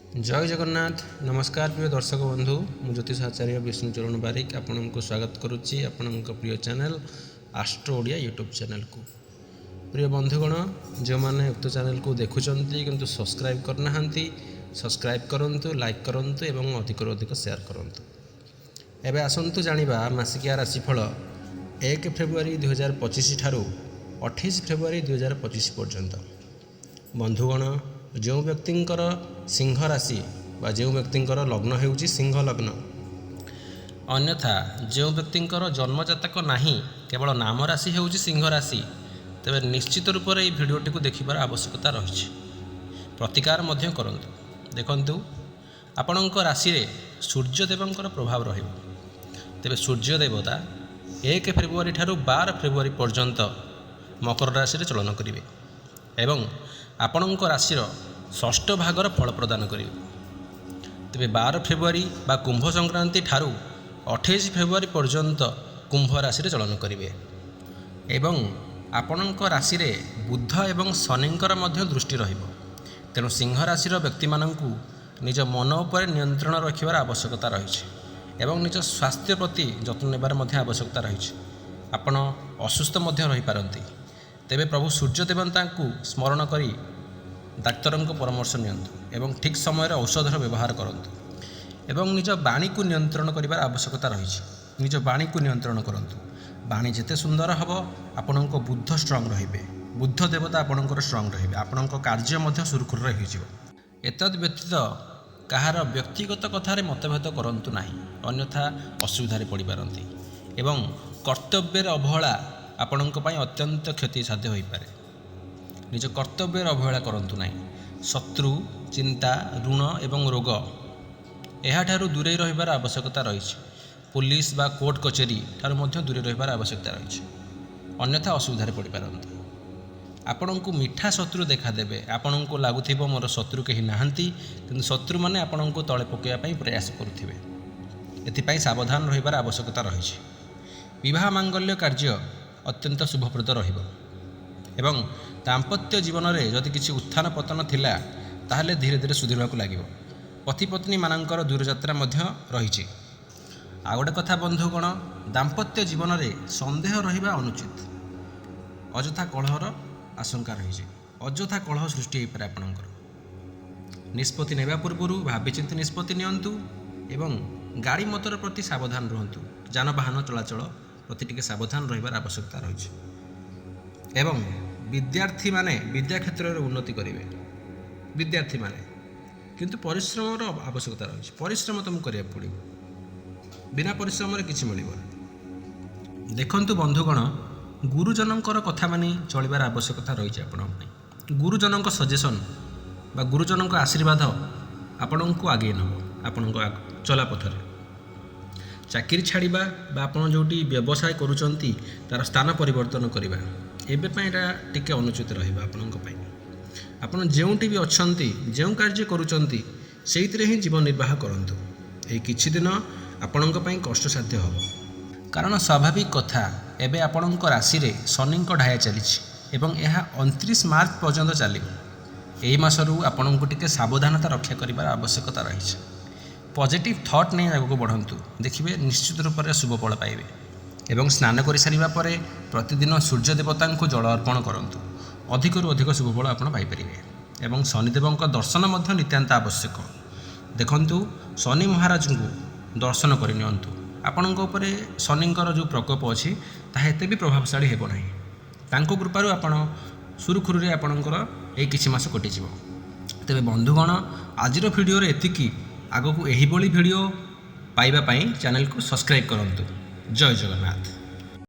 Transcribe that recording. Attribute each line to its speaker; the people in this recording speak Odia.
Speaker 1: ଜୟ ଜଗନ୍ନାଥ। ନମସ୍କାର ପ୍ରିୟ ଦର୍ଶକ ବନ୍ଧୁ, ମୁଁ ଜ୍ୟୋତିଷ ଆଚାର୍ଯ୍ୟ ବିଷ୍ଣୁଚରଣ ବାରିକ ଆପଣଙ୍କୁ ସ୍ୱାଗତ କରୁଛି ଆପଣଙ୍କ ପ୍ରିୟ ଚ୍ୟାନେଲ୍ ଆଷ୍ଟ୍ରୋ ଓଡ଼ିଆ ୟୁଟ୍ୟୁବ୍ ଚ୍ୟାନେଲ୍କୁ। ପ୍ରିୟ ବନ୍ଧୁଗଣ, ଯେଉଁମାନେ ଉକ୍ତ ଚ୍ୟାନେଲ୍କୁ ଦେଖୁଛନ୍ତି କିନ୍ତୁ ସବସ୍କ୍ରାଇବ୍ କରିନାହାନ୍ତି, ସବସ୍କ୍ରାଇବ୍ କରନ୍ତୁ, ଲାଇକ୍ କରନ୍ତୁ ଏବଂ ଅଧିକରୁ ଅଧିକ ସେୟାର କରନ୍ତୁ। ଏବେ ଆସନ୍ତୁ ଜାଣିବା ମାସିକିଆ ରାଶିଫଳ 1 ଫେବୃଆରୀ 2025 ଠାରୁ 28 ଫେବୃଆରୀ 2025 ପର୍ଯ୍ୟନ୍ତ। ବନ୍ଧୁଗଣ, ଯେଉଁ ବ୍ୟକ୍ତିଙ୍କର ସିଂହ ରାଶି ବା ଯେଉଁ ବ୍ୟକ୍ତିଙ୍କର ଲଗ୍ନ ହେଉଛି ସିଂହ ଲଗ୍ନ, ଅନ୍ୟଥା ଯେଉଁ ବ୍ୟକ୍ତିଙ୍କର ଜନ୍ମଜାତକ ନାହିଁ, କେବଳ ନାମ ରାଶି ହେଉଛି ସିଂହ ରାଶି, ତେବେ ନିଶ୍ଚିତ ରୂପରେ ଏହି ଭିଡ଼ିଓଟିକୁ ଦେଖିବାର ଆବଶ୍ୟକତା ରହିଛି। ପ୍ରତିକାର ମଧ୍ୟ କରନ୍ତୁ। ଦେଖନ୍ତୁ, ଆପଣଙ୍କ ରାଶିରେ ସୂର୍ଯ୍ୟଦେବଙ୍କର ପ୍ରଭାବ ରହିବ। ତେବେ ସୂର୍ଯ୍ୟ ଦେବତା 1 ଫେବୃଆରୀ ଠାରୁ 12 ଫେବୃଆରୀ ପର୍ଯ୍ୟନ୍ତ ମକର ରାଶିରେ ଚଳନ କରିବେ ଏବଂ ଆପଣଙ୍କ ରାଶିର ଷଷ୍ଠ ଭାଗର ଫଳ ପ୍ରଦାନ କରିବେ। ତେବେ 12 ଫେବୃଆରୀ ବା କୁମ୍ଭ ସଂକ୍ରାନ୍ତି ଠାରୁ 28 ଫେବୃଆରୀ ପର୍ଯ୍ୟନ୍ତ କୁମ୍ଭ ରାଶିରେ ଚଳନ କରିବେ ଏବଂ ଆପଣଙ୍କ ରାଶିରେ ବୁଧ ଏବଂ ଶନିଙ୍କର ମଧ୍ୟ ଦୃଷ୍ଟି ରହିବ। ତେଣୁ ସିଂହ ରାଶିର ବ୍ୟକ୍ତିମାନଙ୍କୁ ନିଜ ମନ ଉପରେ ନିୟନ୍ତ୍ରଣ ରଖିବାର ଆବଶ୍ୟକତା ରହିଛି ଏବଂ ନିଜ ସ୍ୱାସ୍ଥ୍ୟ ପ୍ରତି ଯତ୍ନ ନେବାର ମଧ୍ୟ ଆବଶ୍ୟକତା ରହିଛି। ଆପଣ ଅସୁସ୍ଥ ମଧ୍ୟ ରହିପାରନ୍ତି। ତେବେ ପ୍ରଭୁ ସୂର୍ଯ୍ୟ ଦେବତାଙ୍କୁ ସ୍ମରଣ କରି ଡାକ୍ତରଙ୍କ ପରାମର୍ଶ ନିଅନ୍ତୁ ଏବଂ ଠିକ୍ ସମୟରେ ଔଷଧର ବ୍ୟବହାର କରନ୍ତୁ ଏବଂ ନିଜ ବାଣୀକୁ ନିୟନ୍ତ୍ରଣ କରିବାର ଆବଶ୍ୟକତା ରହିଛି। ନିଜ ବାଣୀକୁ ନିୟନ୍ତ୍ରଣ କରନ୍ତୁ। ବାଣୀ ଯେତେ ସୁନ୍ଦର ହେବ, ଆପଣଙ୍କ ବୁଧ ଷ୍ଟ୍ରଙ୍ଗ ରହିବେ, ବୁଧ ଦେବତା ଆପଣଙ୍କର ଷ୍ଟ୍ରଙ୍ଗ ରହିବେ, ଆପଣଙ୍କ କାର୍ଯ୍ୟ ମଧ୍ୟ ସୁରୁଖୁରୁରେ ହୋଇଯିବ। ଏତଦ୍ ବ୍ୟତୀତ କାହାର ବ୍ୟକ୍ତିଗତ କଥାରେ ମତଭେଦ କରନ୍ତୁ ନାହିଁ, ଅନ୍ୟଥା ଅସୁବିଧାରେ ପଡ଼ିପାରନ୍ତି ଏବଂ କର୍ତ୍ତବ୍ୟରେ ଅବହେଳା ଆପଣଙ୍କ ପାଇଁ ଅତ୍ୟନ୍ତ କ୍ଷତି ସାଧ୍ୟ ହୋଇପାରେ। ନିଜ କର୍ତ୍ତବ୍ୟରେ ଅବହେଳା କରନ୍ତୁ ନାହିଁ। ଶତ୍ରୁ ଚିନ୍ତା, ଋଣ ଏବଂ ରୋଗ, ଏହାଠାରୁ ଦୂରେଇ ରହିବାର ଆବଶ୍ୟକତା ରହିଛି। ପୋଲିସ ବା କୋର୍ଟ କଚେରୀ ଠାରୁ ମଧ୍ୟ ଦୂରେଇ ରହିବାର ଆବଶ୍ୟକତା ରହିଛି, ଅନ୍ୟଥା ଅସୁବିଧାରେ ପଡ଼ିପାରନ୍ତି। ଆପଣଙ୍କୁ ମିଠା ଶତ୍ରୁ ଦେଖାଦେବେ। ଆପଣଙ୍କୁ ଲାଗୁଥିବ ମୋର ଶତ୍ରୁ କେହି ନାହାନ୍ତି, କିନ୍ତୁ ଶତ୍ରୁମାନେ ଆପଣଙ୍କୁ ତଳେ ପକାଇବା ପାଇଁ ପ୍ରୟାସ କରୁଥିବେ। ଏଥିପାଇଁ ସାବଧାନ ରହିବାର ଆବଶ୍ୟକତା ରହିଛି। ବିବାହ ମାଙ୍ଗଲ୍ୟ କାର୍ଯ୍ୟ ଅତ୍ୟନ୍ତ ଶୁଭପ୍ରଦ ରହିବ ଏବଂ ଦାମ୍ପତ୍ୟ ଜୀବନରେ ଯଦି କିଛି ଉତ୍ଥାନ ପତନ ଥିଲା, ତାହେଲେ ଧୀରେ ଧୀରେ ସୁଧୁରିବାକୁ ଲାଗିବ। ପତିପତ୍ନୀମାନଙ୍କର ଦୂରଯାତ୍ରା ମଧ୍ୟ ରହିଛି। ଆଉ ଗୋଟେ କଥା ବନ୍ଧୁଗଣ, ଦାମ୍ପତ୍ୟ ଜୀବନରେ ସନ୍ଦେହ ରହିବା ଅନୁଚିତ। ଅଯଥା କଳହର ଆଶଙ୍କା ରହିଛି। ଅଯଥା କଳହ ସୃଷ୍ଟି ହୋଇପାରେ ଆପଣଙ୍କର। ନିଷ୍ପତ୍ତି ନେବା ପୂର୍ବରୁ ଭାବିଚିନ୍ତି ନିଷ୍ପତ୍ତି ନିଅନ୍ତୁ ଏବଂ ଗାଡ଼ି ମଟର ପ୍ରତି ସାବଧାନ ରୁହନ୍ତୁ। ଯାନବାହନ ଚଳାଚଳ ପ୍ରତି ଟିକେ ସାବଧାନ ରହିବାର ଆବଶ୍ୟକତା ରହିଛି ଏବଂ ବିଦ୍ୟାର୍ଥୀମାନେ ବିଦ୍ୟା କ୍ଷେତ୍ରରେ ଉନ୍ନତି କରିବେ ବିଦ୍ୟାର୍ଥୀମାନେ। କିନ୍ତୁ ପରିଶ୍ରମର ଆବଶ୍ୟକତା ରହିଛି। ପରିଶ୍ରମ ତୁମକୁ କରିବାକୁ ପଡ଼ିବ। ବିନା ପରିଶ୍ରମରେ କିଛି ମିଳିବନି। ଦେଖନ୍ତୁ ବନ୍ଧୁଗଣ, ଗୁରୁଜନଙ୍କର କଥା ମାନି ଚଳିବାର ଆବଶ୍ୟକତା ରହିଛି ଆପଣଙ୍କ ପାଇଁ। ଗୁରୁଜନଙ୍କ ସଜେସନ୍ ବା ଗୁରୁଜନଙ୍କ ଆଶୀର୍ବାଦ ଆପଣଙ୍କୁ ଆଗେଇ ନେବ ଆପଣଙ୍କ ଚଲାପଥରେ। ଚାକିରି ଛାଡ଼ିବା ବା ଆପଣ ଯେଉଁଠି ବ୍ୟବସାୟ କରୁଛନ୍ତି, ତା'ର ସ୍ଥାନ ପରିବର୍ତ୍ତନ କରିବା ଏବେ ପାଇଁ ଏଇଟା ଟିକେ ଅନୁଚିତ ରହିବ ଆପଣଙ୍କ ପାଇଁ। ଆପଣ ଯେଉଁଠି ବି ଅଛନ୍ତି, ଯେଉଁ କାର୍ଯ୍ୟ କରୁଛନ୍ତି, ସେଇଥିରେ ହିଁ ଜୀବନ ନିର୍ବାହ କରନ୍ତୁ। ଏହି କିଛି ଦିନ ଆପଣଙ୍କ ପାଇଁ କଷ୍ଟସାଧ୍ୟ ହେବ। କାରଣ ସ୍ୱାଭାବିକ କଥା, ଏବେ ଆପଣଙ୍କ ରାଶିରେ ଶନିଙ୍କ ଢାୟା ଚାଲିଛି ଏବଂ ଏହା 29 ମାର୍ଚ୍ଚ ପର୍ଯ୍ୟନ୍ତ ଚାଲିବ। ଏହି ମାସରୁ ଆପଣଙ୍କୁ ଟିକେ ସାବଧାନତା ରକ୍ଷା କରିବାର ଆବଶ୍ୟକତା ରହିଛି। ପଜିଟିଭ୍ ଥଟ୍ ନେଇ ଆଗକୁ ବଢ଼ନ୍ତୁ, ଦେଖିବେ ନିଶ୍ଚିତ ରୂପରେ ଶୁଭ ଫଳ ପାଇବେ। ଏବଂ ସ୍ନାନ କରିସାରିବା ପରେ ପ୍ରତିଦିନ ସୂର୍ଯ୍ୟ ଦେବତାଙ୍କୁ ଜଳ ଅର୍ପଣ କରନ୍ତୁ। ଅଧିକରୁ ଅଧିକ ଶୁଭ ଫଳ ଆପଣ ପାଇପାରିବେ ଏବଂ ଶନିଦେବଙ୍କ ଦର୍ଶନ ମଧ୍ୟ ନିତାନ୍ତ ଆବଶ୍ୟକ। ଦେଖନ୍ତୁ, ଶନି ମହାରାଜଙ୍କୁ ଦର୍ଶନ କରିନିଅନ୍ତୁ। ଆପଣଙ୍କ ଉପରେ ଶନିଙ୍କର ଯେଉଁ ପ୍ରକୋପ ଅଛି, ତାହା ଏତେ ବି ପ୍ରଭାବଶାଳୀ ହେବ ନାହିଁ। ତାଙ୍କ କୃପାରୁ ଆପଣ ସୁରୁଖୁରୁରେ ଆପଣଙ୍କର ଏଇ କିଛି ମାସ କଟିଯିବ। ତେବେ ବନ୍ଧୁଗଣ, ଆଜିର ଭିଡ଼ିଓରେ ଏତିକି। ଆଗକୁ ଏହିଭଳି ଭିଡ଼ିଓ ପାଇବା ପାଇଁ ଚ୍ୟାନେଲକୁ ସବସ୍କ୍ରାଇବ୍ କରନ୍ତୁ। ଜୟ ଜଗନ୍ନାଥ।